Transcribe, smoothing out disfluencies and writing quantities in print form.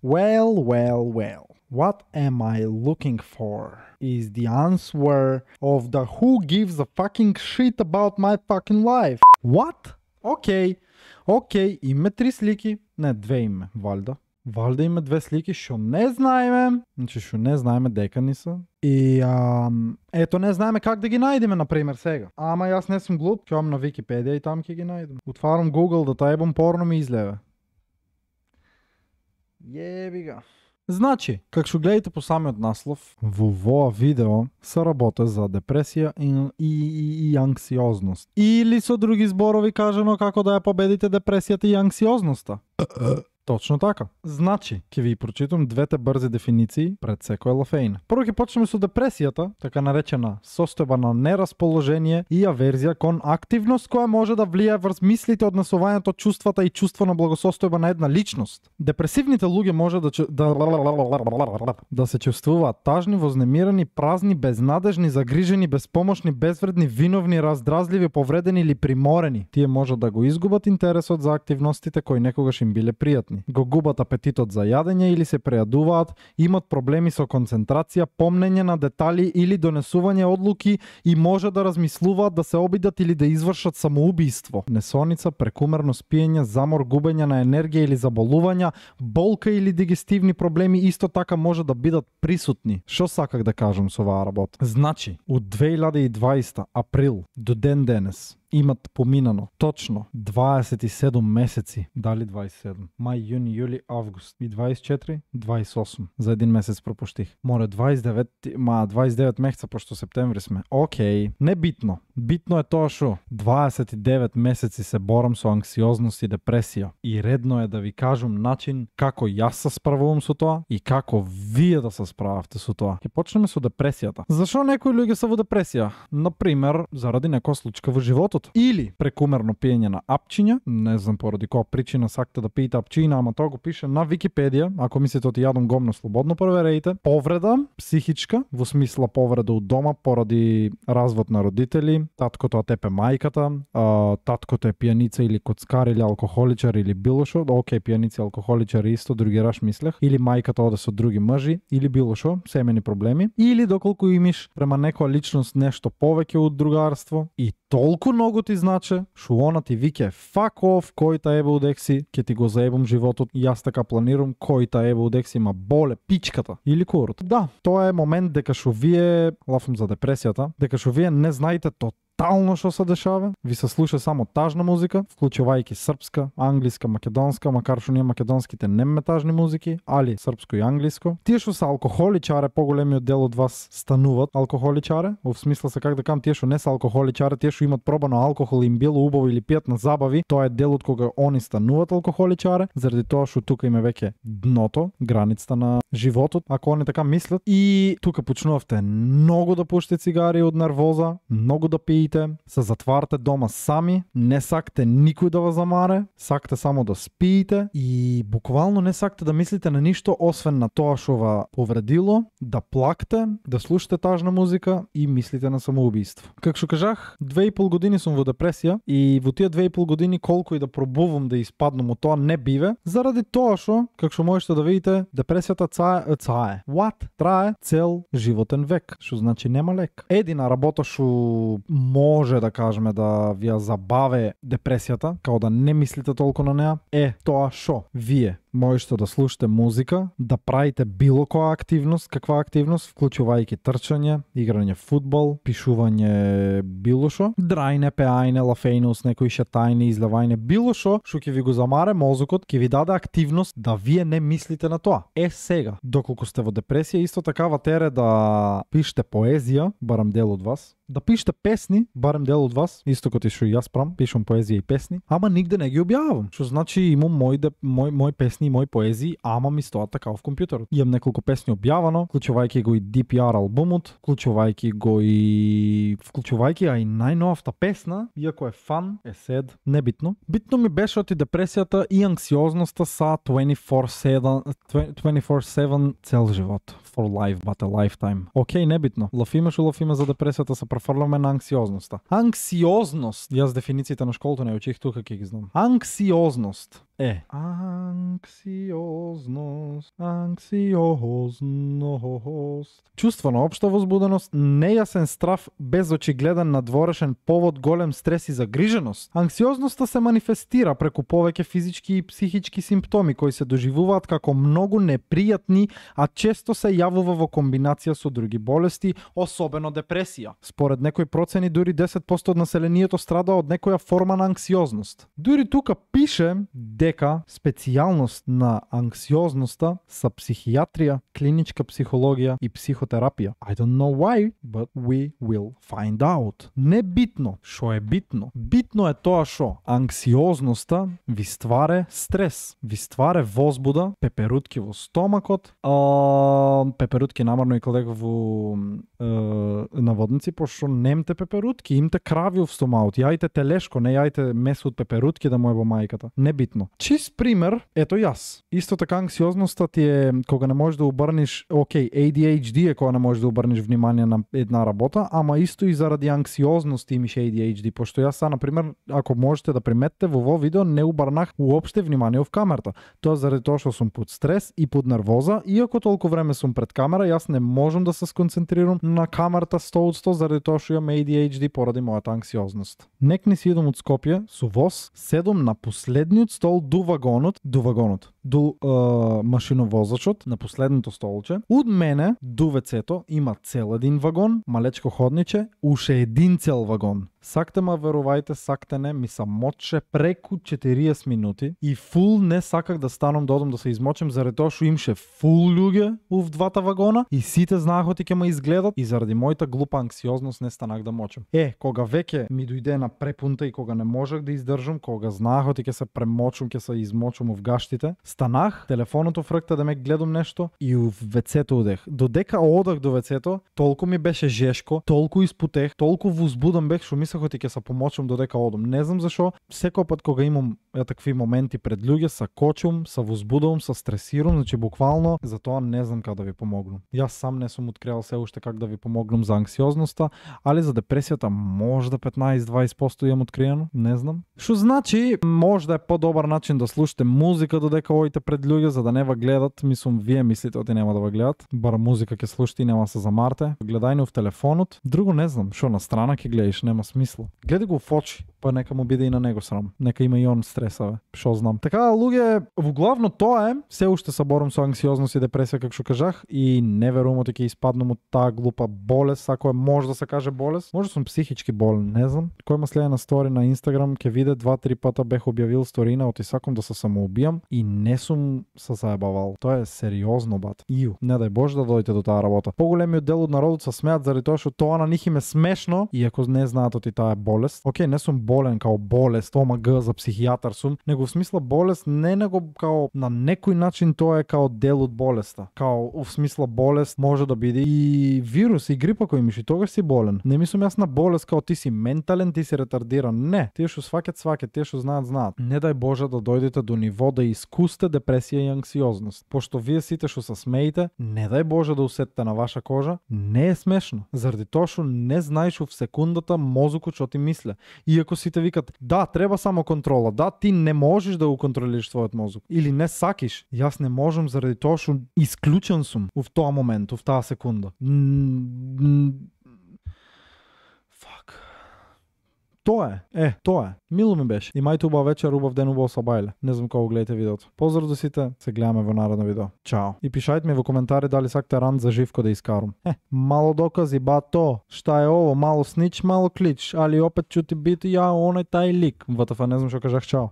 Well. What am I looking for is the answer of the who gives a fucking shit about my fucking life. What? Окей, име 3 слики. Не, 2 име, валда. Валда има 2 слики, шо не знаеме. Значи шо не знаеме дека ни са. И ето не знаеме как да ги найдеме, например, сега. Ама аз не съм глуп, чувам на Википедия и там ке ги найдем. Отварям Google да таебам порно ми излева. Еби га. Значи, как ще гледате по самиот наслов, во овоа видео се работа за депресија и анксиозност. Или со други зборови кажано како да ја победите депресијата и анксиозноста. Точно така. Значи, ќе ви прочитам двете брзи дефиниции пред секоја лафеина. Прво ќе почнеме со депресијата, така наречена состојба на нераположение и аверзија кон активност која може да влијае врз мислите, однесувањето, чувствата и чувство на благосостојба на една личност. Депресивните луѓе може да се чувствуваат тажни, вознемирани, празни, безнадежни, загрижени, безпомошни, безвредни, виновни, раздразливи, повредени или приморени. Тие може да го изгубат интересот за активностите кои некогаш им биле пријатни. Го губат апетитот за јадење или се прејадуваат, имат проблеми со концентрација, помнење на детали или донесување одлуки и може да размислуваат да се обидат или да извршат самоубиство. Несоница, прекумерно спиење, замор, губење на енергија или заболувања, болка или дигестивни проблеми исто така може да бидат присутни. Што саках да кажам со оваа работа? Значи, од 2020 април до ден денес имат поминано точно 27 месеци. Дали 27? Мај, јуни, јули, август. И 24? 28. За един месец пропуштих. Море 29 месеца, пошто септември сме. Океј, небитно. Битно е тоа шо 29 месеци се борам со анксиозност и депресија. И редно е да ви кажам начин како јас се справувам со тоа и како вие да се справавте со тоа. Ќе почнеме со депресијата. Зашо некои луѓе се во депресија? Например, заради некоја случка во животот. Или прекумерно пиење на апчиња, не знам поради која причина сакате да пиете апчина, ама тоа го пише на Википедија, ако мислите оти јадам гомно слободно проверејте. Повреда психичка, во смисла повреда од дома поради развод на родители, таткото а тепе мајката, таткото е пијаница или коцкар или алкохоличар или било шо, окей, пијаници, алкохоличари исто, другираш мислех, или мајката оде со други мъжи, или било шо, семени проблеми, или доколку имаш према некоја личност нешто повеќе од другарство и толку многу ти значи, шо она ти вике fuck off, кој та ебе удекси, ќе ти го заебам животот, јас така планирам, кој та ебе удекси има боле пичката или курот. Да, тоа е момент дека шо вие, лафам за депресијата, дека шо вие не знаете тотално што се дешава, ви се слуша само тажна музика, вклучувајќи српска, англиска, македонска, макар што ние македонските немаме тажни музики, али српско и англиско. Тие што се алкохоличаре, поголемиот дел од вас стануваат алкохоличаре, во смисла се как да кажам, тие што не се алкохоличаре, тие што имат пробано алкохол им било убаво или пијат на забави, тоа е делот кога они стануваат алкохоличаре, заради тоа што тука има веќе дното, границата на животот, ако они така мислат, и тука почнувавте многу да пушите цигари од нервоза, многу да пиете, се затварате дома сами, не сакате никој да вас замаре, сакате само да спиете и буквално не сакате да мислите на ништо освен на тоа што ва повредило, да плакате, да слушате тажна музика и мислите на самоубиство. Как што кажах, 2,5 години сум во депресија и во тие 2,5 години колку и да пробувам да испаднам од тоа не биве, заради тоа што, как што можете да видите, депресијата трае цел животен век, што значи нема лек. Едина работа што може да кажеме да ви ја забаве депресијата, као да не мислите толку на неа, е тоа што вие можете да слушате музика, да правите било која активност, каква активност, вклучувајќи трчање, играње фудбал, пишување било шо, драјне, пеајне, лафејне, некои шетајне, излевајне, било шо, што ќе ви го замаре мозокот, ќе ви даде активност да вие не мислите на тоа. Сега, доколку сте во депресија, исто така ватере да пишете поезија, барам дел од вас, да пишете песни, барем дел од вас, исто како што јас правам, пишам поезија и песни, ама нигде не ги објавам. Што значи имам мој песни и мои поезии, ама ми стоат така во компјутерот. Имам неколку песни објавано, вклучувајќи го и DPR албумот, вклучувајќи и најновата песна, иако е фан, е сед, небитно. Битно ми беше оти депресијата и анксиозноста са 24/7 цел живот. For life, but a lifetime. Океј, небитно. Лафиме за депресијата се префрламе на анксиозноста. Анксиозност, јас дефинициите на школата не учих, тука ќе ги знам. Анксиозност Анксиозност. Чувство на општа возбуденост, нејасен страв без очигледен надворешен повод, голем стрес и загриженост. Анксиозноста се манифестира преку повеќе физички и психички симптоми кои се доживуваат како многу непријатни, а често се јавува во комбинација со други болести, особено депресија. Според некои процени дури 10% од населението страда од некоја форма на анксиозност. Дури тука пише дека специјалност на анксиозноста са психијатрија, клиничка психологија и психотерапија. I don't know why, but we will find out. Не битно, шо е битно? Битно е тоа шо анксиозноста ви стваре стрес, ви стваре возбуда, пеперутки во стомакот, пеперутки намарно и кладек во наводници, пошто немте пеперутки, имте крави в стомаот, јајте телешко, не јајте месо од пеперутки да му е во мајката. Небитно. Чист пример, ето јас. Исто така анксиозноста ти е кога не можеш да обрниш, ADHD е кога не можеш да обрниш внимание на една работа, ама исто и заради анксиозност имаш ADHD, пошто јас са, например, ако можете да приметите, во ово видео не обрнах уопште внимание в камерата. Тоа заради тоа што сум под стрес и под нервоза, иако толку време сум пред камера, јас не можам да се сконцентрирам на камерата 100% заради тоа што имам ADHD поради мојата анксиозност. Некни си идам од Скопје со воз, седам на последниот стол до вагонот, до машиновозачот, на последното столче. Од мене до вецето има цел един вагон, малечко ходниче, уште един цел вагон. Сакте ма верувајте, сакте не, ми се моче преку 40 минути и фул не саках да станам да одам да се измочем заради тоа што имаше фул луѓе в двата вагона и сите знаеха ќе ме изгледат и заради мојата глупа анксиозност не станах да мочем. Кога веќе ми дојде на препунта и кога не можах да издржам, кога знаеха ќе се премочум, ќе се измочум в гаштите, станах, телефонот в ръкта да ме гледам нешто и в вецето одех. Додека одах до вецето, толку ми беше жешко, толку испутех, толку возбудан бех што мислех ќе се помочам додека одам. Не знам зашо, секој пат кога имам такви моменти пред луѓе, се кочум, се возбудувам, се стресирам, значи буквално затоа не знам како да ви помогнам. Јас сам не сум открил се уште как да ви помогнам за анксиозноста, али за депресијата можда 15-20% имам откриено, не знам. Што значи, можда е подобар начин да слушате музика додека одите пред луѓе за да не ва гледат, мислам вие мислите оти нема да ва гледат, бара музика ќе слушате и нема се замарте. Гледај в телефонот, друго не знам, што на страна ќе гледаш, нема смисла. Гледај го в очи, па нека му биде и на него срам. Нека има и он стресаве, што знам. Така, луѓе, во главно тоа е, се уште се борам со анксиозност и депресија, како што кажах, и не верувам оти ќе испаднам од таа глупа болест, ако е може да се каже болест. Може сум психички болен, не знам. Кој ма следа на стори на Инстаграм, ќе види 2-3 пата бех објавил сторина, оти сакам да се самоубијам и не сум се заебавал. Тоа е сериозно, бат. Не дај Боже да дојдете до таа работа. Поголемиот дел од народот се смеат заради тоа што тоа на нив им е смешно, иако не знаат оти таа болест. Не сум болен као болест, омаг за психијатар сум, него в смисла болест не него као на некој начин тоа е као дел од болеста. Као в смисла болест може да биде и вирус и грипа кој имаш и тогаш си болен. Не мислам јас на болест као ти си ментален, ти си ретардиран. Не, тие што сваќат, тие што знаат. Не дај Боже да дојдете до ниво да искусте депресија и анксиозност. Пошто вие сите што се смеете, не дај Боже да усетите на ваша кожа, не е смешно. Заради тоа што не знаеш в секундата мозокот што ти мисле. Иако сите викат, да, треба само контрола, да, ти не можеш да го контролираш твојот мозок. Или не сакиш, јас не можам заради тоа што исклучен сум в тоа момент, в таа секунда. Тоа е. Мило ми беше. Имајте убава вечер, убав ден, убаво сабајле. Не знам кога гледате видеото. Поздрав до сите, се гледаме во наредно видео. Чао. И пишајте ми во коментари дали сакате ран за Живко да искарам. Мало докази, бато. Шта е ово? Мало снич, мало клич. Али опет чути бити ја оној тај лик. ВТФ, не знам што кажах, чао.